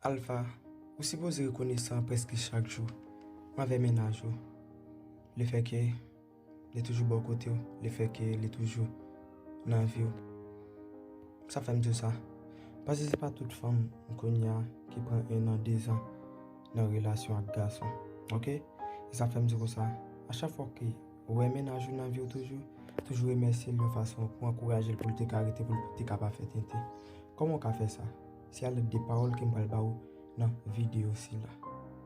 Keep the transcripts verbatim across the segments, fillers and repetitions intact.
Alpha, ou sipoze rekonesan prèske chak jou anvè mennaj ou. Lefètke li toujou bò kote w, lefètke li toujou nan vi w. Sa fè m di w sa. Paske se pa tout fanm kounye a ki pran en an, dezan nan relasyon ak gason. Oke? E sa fè m di w sa. A chak fwa ke ou wè mennaj ou nan vi w toujou, toujou remèsye l yon fason pou ankouraje l pou l te ka rete, pou l te ka pa fè tenten. Kòman w ka fè sa? Se alèd de pawòl ke m pral ba w nan videyo sila.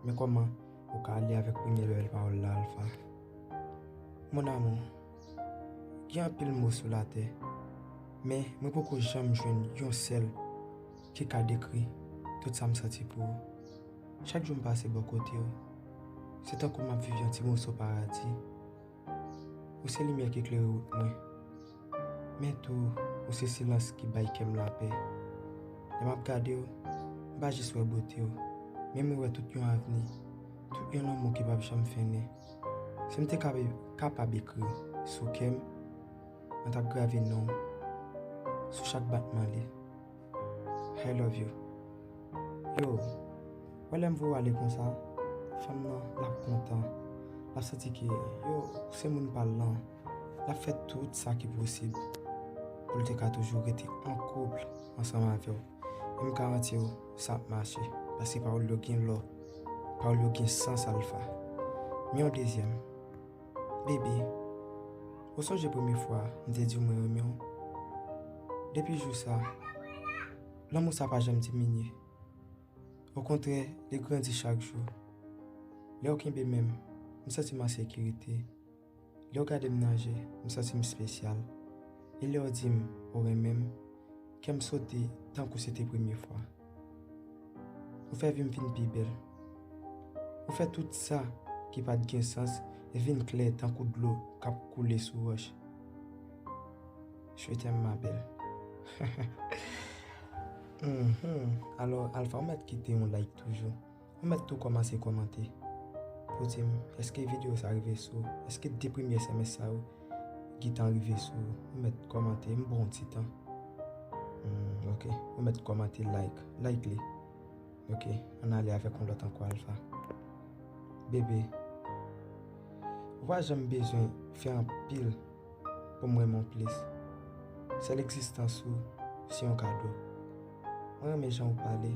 Men kòman ou ka ale avèk premye bèl pawòl la, Alpha? Mon amour, gen anpil mo sou latè, men mwen poko janm jwenn yon sèl ki ka dekri tout sa m santi pou ou. Chak jou m pase bò kote w, se tankou m ap viv yon ti moso paradi. Ou se limyè ki klere wout mwen. Men tou, ou se silans ki bay kè m lapè. Lè m ap gade w, m pa jis wè bote w, men mwen wè tout yon avni, tout yon lanmou ki p ap janm fennen. Si m te ka-, kapab ekri w sou kè m, mwen t ap grave non w sou chak batman li. I love you. Yo, wè lè m voye w ale konsa, fanm nan, l ap kontan. L ap santi ke, yo, ou se moun pa l lan. L ap fè tout sa ki posib pou l te ka toujou rete an koup ansanm avè w. E m garanti w, sa ap mache. Paske pawòl yo gen lò. Pawòl yo gen sans, Alpha. Men yon dezyèm. Bebe, ou sonje premye fwa m te di w mwen renmen w? Depi jou sa, lanmou sa pa janm diminye. Okontrè, li grandi chak jou. Lè w kenbe men m, m santi m an sekirite. Lè w gade m nan je, m santi m espesyal. E lè w di m ou renmen m, kè m sote tankou se te premye fwa. Ou fè vi m vin pi bèl. Ou fè tout sa ki pa t gen sans vin klè tankou dlo k ap koule sou wòch. Je t'aime, ma belle. Mhm. Alò, Alpha, ou mèt kite yon like toujou. Ou mèt tou kòmanse kòmante pou di m, èske videyo sa rive sou ou? Èske de premye S M S sa yo gentan rive sou ou? Ou mèt kòmante, m ba w yon ti tan. Hmm, ok. Ou mèt kòmante, like. Like li. Ok, ann ale avèk yon lòt ankò, Alpha. Bebe, ou pa janm bezwen fè anpil pou m renmen w plis. Sèl egzistans ou se yon kado. Mwen renmen jan w pale,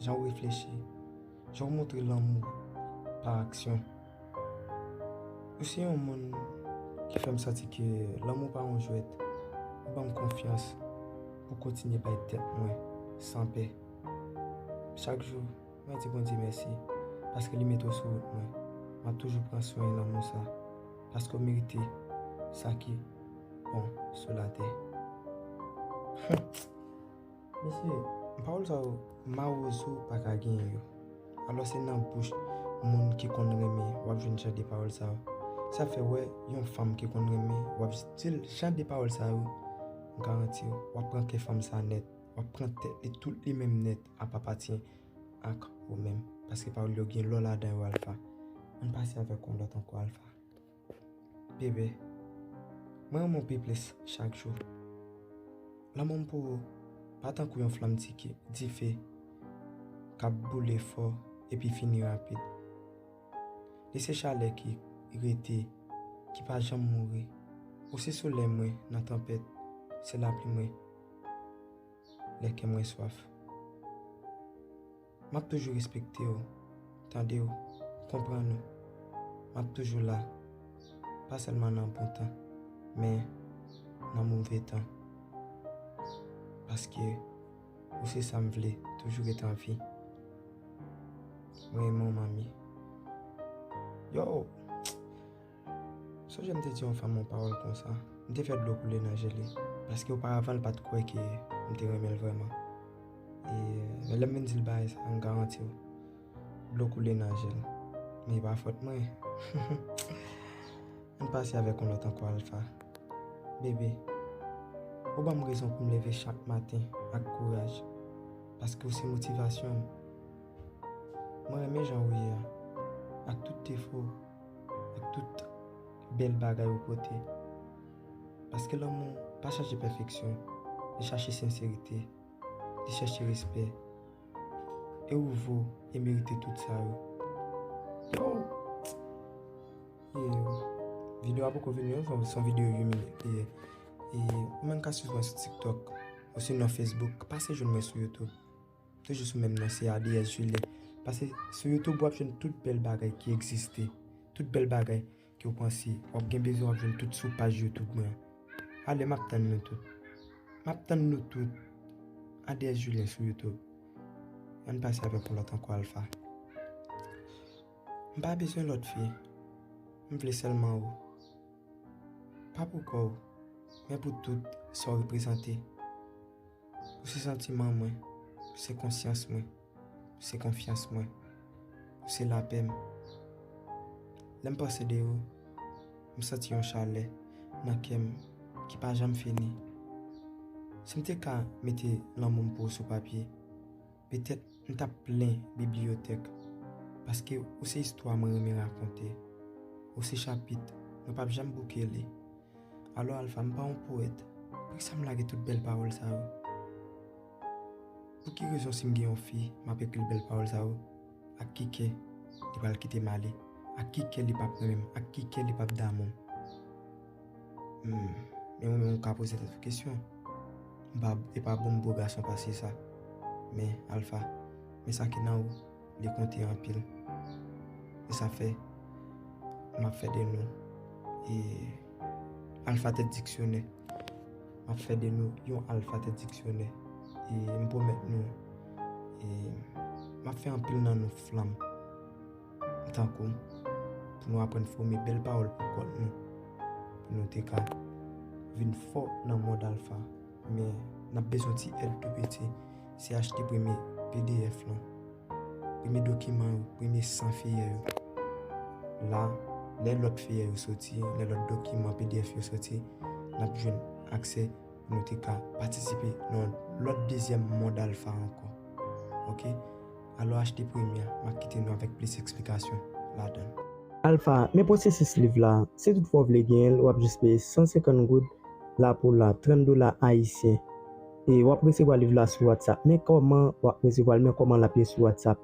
jan w reflechi, jan w montre lanmou pa aksyon. Ou se yon moun ki fè m santi ke lanmou pa yon jwèt. Ou ban m konfyans pou kontinye bay tèt mwen san pè. Chak jou, mwen di Bondye mèsi paske li mete w sou wout mwen. M ap toujou pran swen lanmou sa paske w merite sa ki bon sou latè. Mesye, pawòl sa yo, mawozo pa ka genyen yo. Alò se nan bouch moun ki konn renmen w ap jwenn jan de pawòl sa yo. Sa fè wè yon fanm ki konn renmen w ap di l jan de pawòl sa yo, m garanti w, w ap pran kè fanm sa nèt, w ap pran tèt li tout li menm nèt, apa patyen ak ou menm. Paske pawòl yo gen lò ladan yo, Alpha. Ann pase avèk yon lòt ankò, Alpha. Bebe, mwen renmen w pi plis chak jou. Lanmou m pou ou pa tankou yon flanm dike-, dife k ap boule fò epi fini rapid. Li se chalè ki rete, ki pa janm mouri. Ou se solèy mwen nan tanpèt, se lapli mwen lè kè mwen swaf. M ap toujou respekte w, tande w, konprann ou. M ap toujou la, pa sèlman nan bon tan, men nan move tan. Paske ou se sa m vle, toujou ret an vi. Mwen renmen w, manmi. Yo! Sonje m te di yon fanm yon pawòl konsa, m te fè dlo koule nan je li, paske oparavan l pa t kwè ke m te renmen l vrèman. E, men lè m vin di l bagay sa, m garanti w, dlo koule nan je l. Men e pa fòt mwen. Ann pase avèk yon lòt ankò, Alpha. Bebe, ou ban m rezon pou m leve chak maten ak kouraj, paske w se motivasyon m. Mwen renmen jan ou ye a, ak tout defo w, ak tout bèl bagay ou pote. Paske lanmou pa chache pèfeksyon, li chache senserite, li chache respè. E ou vo e merite tout sa yo. Yo! Ye, videyo a poko vini, non, se yon videyo uit minit li ye. E ou menm ka swiv mwen sou TikTok, osinon Facebook, pase jwenn mwen sou YouTube. Toujou sou menm non, se A D S Julien. Pase sou YouTube, w ap jwenn tout bèl bagay ki egziste. Tout bèl bagay ke w panse w ap gen bezwen, w ap jwenn tout sou paj YouTube mwen. Ale, m ap tann nou tout. M ap tann nou tout. A D S Julien sou YouTube. Ann pase avèk yon lòt ankò, Alpha. M pa bezwen lòt fi. M vle sèlman ou. Pa pou kò w, men pou tout sa w reprezante. Ou se santiman mwen, ou se konsyans mwen, ou se konfyans mwen, ou se lapè m. Lè m panse de ou, m santi yon chalè nan kè m ki pa janm fini. Si m te ka mete lanmou m pou ou sou papye, petèt m t ap plen bibliyotèk, paske ou se istwa mwen renmen rakonte. Ou se chapit mwen p ap janm bouke li. Alò, Alpha, m pa yon powèt. Poukisa m lage tout bèl pawòl sa yo? Pou ki rezon, si m gen yon fi, m ap ekri l bèl pawòl sa yo? Ak ki kè li pral kite m ale? Ak ki kè li p ap renmen m? Ak ki kè li p ap damou m? Hmm, men ou menm ou ka poze tèt ou kesyon. M pa, e pa bon m bo gason pase sa. Men, Alpha, men sa ki nan ou, li konte anpil. E sa fè, m ap fè de nou, e, alfabèt diksyonè. M ap fè de nou yon alfabèt diksyonè. E m pwomèt nou, e, m ap fè anpil nan nou flanm tankou m, pou nou aprann fòme bèl pawòl pou kont nou, pou nou te ka vin fò nan mond Alpha. Men, n ap bezwen ti èd tou piti, se achte premye P D F lan, premye dokiman yo, premye san feyè yo. La, lè lòt feyè yo soti, lè lòt dokiman P D F yo soti, n ap jwenn aksè pou nou te ka patisipe nan yon lòt dezyèm mond Alpha ankò. Oke? Alò achte premye a, m ap kite nou avèk plis eksplikasyon ladan l. Alpha, men pwosesis liv la, si toutfwa w vle genyen l, w ap jis peye san senkant goud la pou la, trant dola ayisyen. E w ap resevwa liv la sou WhatsApp. Men kòman w ap resevwa l, men kòman l ap ye sou WhatsApp.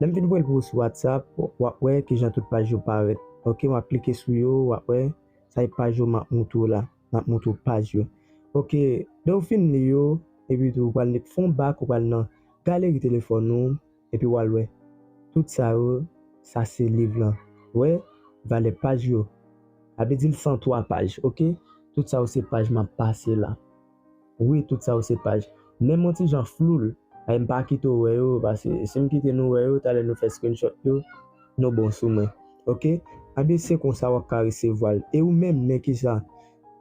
Lè m fin voye l pou ou sou WhatsApp, w ap wè kijan tout paj yo parèt. Oke, w ap klike sou yo, w ap wè, sa e paj yo m ap moutre w la. M ap moutre w paj yo. Oke, lè w fin li yo, epi tou, ou pral fè yon bak, ou pral nan galeri telefòn ou, epi w al wè. Tout sa yo, sa se liv lan. Wè, valè paj yo. Sa vle di l san twa paj, oke? Tout sa yo se paj m ap pase la. Wi, tout sa yo se paj. Menm yon ti jan flou l. Ay, m pa kite w wè yo, paske si m kite nou wè yo, talè nou fè screenshot yo, nou bon sou mwen. Oke? Anben, se konsa w ap ka resevwa l. E ou menm, men kisa?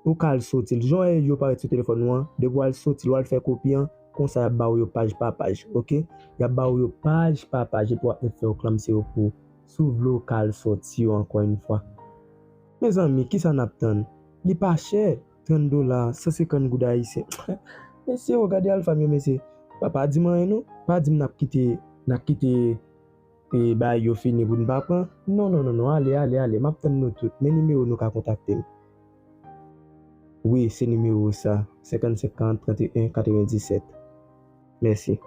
Ou ka al soti l. Jan w wè yo parèt sou telefòn ou an, depi w al soti l, w al fè kopi an, konsa y ap ba w yo paj pa paj, oke? Y ap ba w yo paj pa paj, epi w ap ret fè yo klanmse yo pou ou. Si w vle, w ka al soti yo ankò yon fwa. Mezanmi, kisa n ap tann? Li pa chè, trant dola, san senkant goud ayisyen. Mesye, w gade Alpha m yo, mesye. Pa, pa di m anyen non. Pa di m n ap kite, n ap kite, e, bagay yo fini pou n pa pran. Non, non, non, non, ale, ale, ale. M ap tann nou tout. Men nimewo nou ka kontakte m. Wi, se nimewo sa, senkant senkant, trant e en, katrevenndisèt. Mèsi.